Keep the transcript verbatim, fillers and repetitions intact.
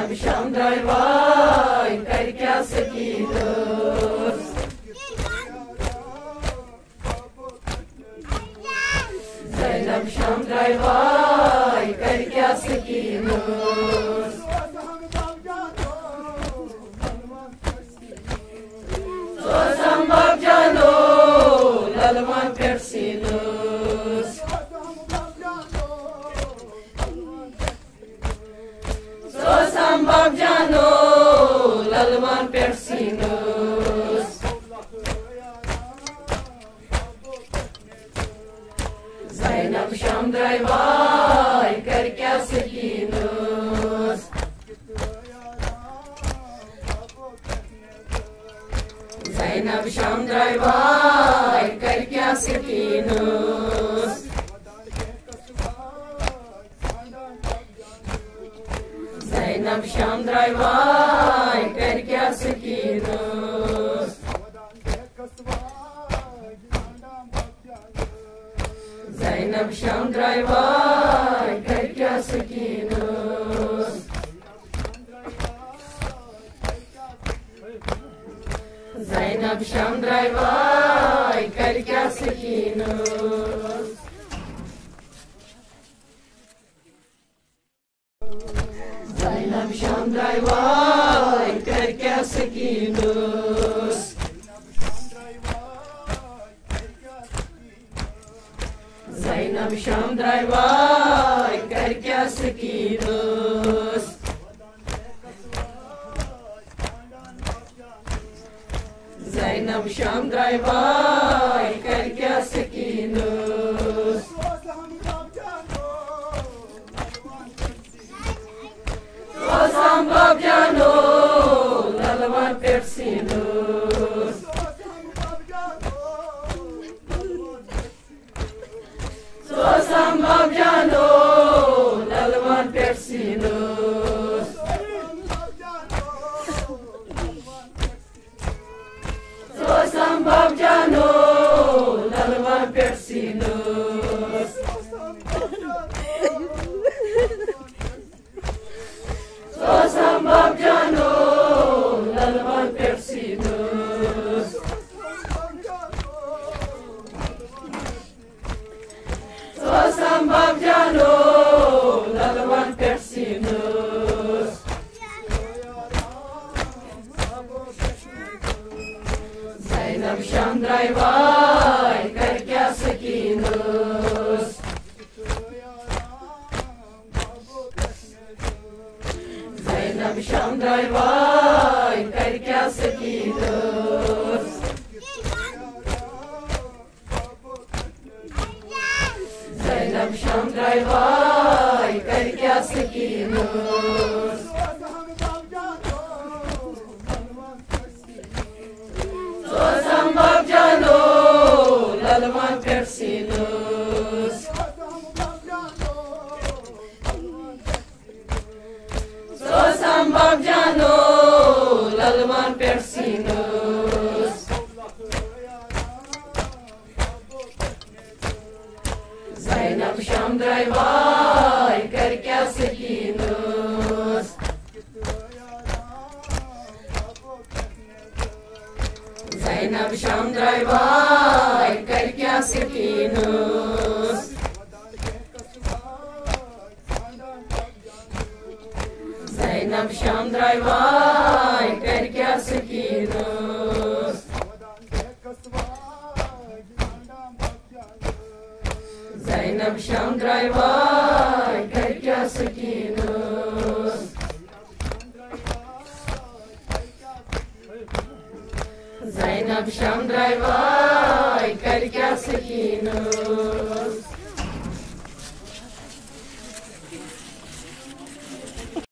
شام درٛاے واے، کَرِ کیٛاہ سکیٖنَس۔ زینب شام درٛاے واے، کَرِ کیٛاہ سکیٖنَس۔ سوسم بب جانو، للوان پٮ۪ٹھ سیٖنَس۔ سوسم بب جانو، للوان پٮ۪ٹھ سیٖنَس۔ زینب شام درٛاے واے، کَرِ کیٛاہ سکیٖنَس۔ زینب شام درٛاے واے، کَرِ کیٛاہ سکیٖنَس۔ زینب شام درٛاے واے، کَرِ کیٛاہ سکیٖنَس۔ زینب شام درٛاے واے، کَرِ کیٛاہ سکیٖنَس۔ زینب شام درٛاے واے، کَرِ کیٛاہ سکیٖنَس۔ زینب شام درٛاے واے، کَرِ کیٛاہ سکیٖنَس۔ زینب شام درٛاے واے، کَرِ کیٛاہ سکیٖنَس۔ زینب شام درٛاے واے، کَرِ کیٛاہ سکیٖنَس۔ سوسم بب جانو، للوان پٮ۪ٹھ سیٖنَس۔ سوسم بب جانو، للوان پٮ۪ٹھ سیٖنَس۔ سوسم بب جانو، للوان پٮ۪ٹھ سیٖنَس۔ سوسم بب جانو، للوان پٮ۪ٹھ سیٖنَس۔ سوسم بب جانو، للوان پٮ۪ٹھ سیٖنَس۔ زینب شام درٛاے واے، کَرِ کیٛاہ سکیٖنَس۔ زینب شام درٛاے واے، کَرِ کیٛاہ سکیٖنَس۔ زینب شام درٛاے واے، کَرِ کیٛاہ سکیٖنَس۔ سوسم بب جانو، للوان پٮ۪ٹھ سیٖنَس۔ سوسم بب جانو، للوان پٮ۪ٹھ سیٖنَس۔ زینب شام درٛاے واے، کَرِ کیٛاہ سکیٖنَس۔ زینب شام درٛاے واے، کَرِ کیٛاہ سکیٖنَس۔ زینب شام درٛاے واے، کَرِ کیٛاہ سکیٖنَس۔ زینب شام درٛاے واے، کَرِ کیٛاہ سکیٖنَس۔ زینب شام درٛاے واے، کَرِ کیٛاہ سکیٖنَس۔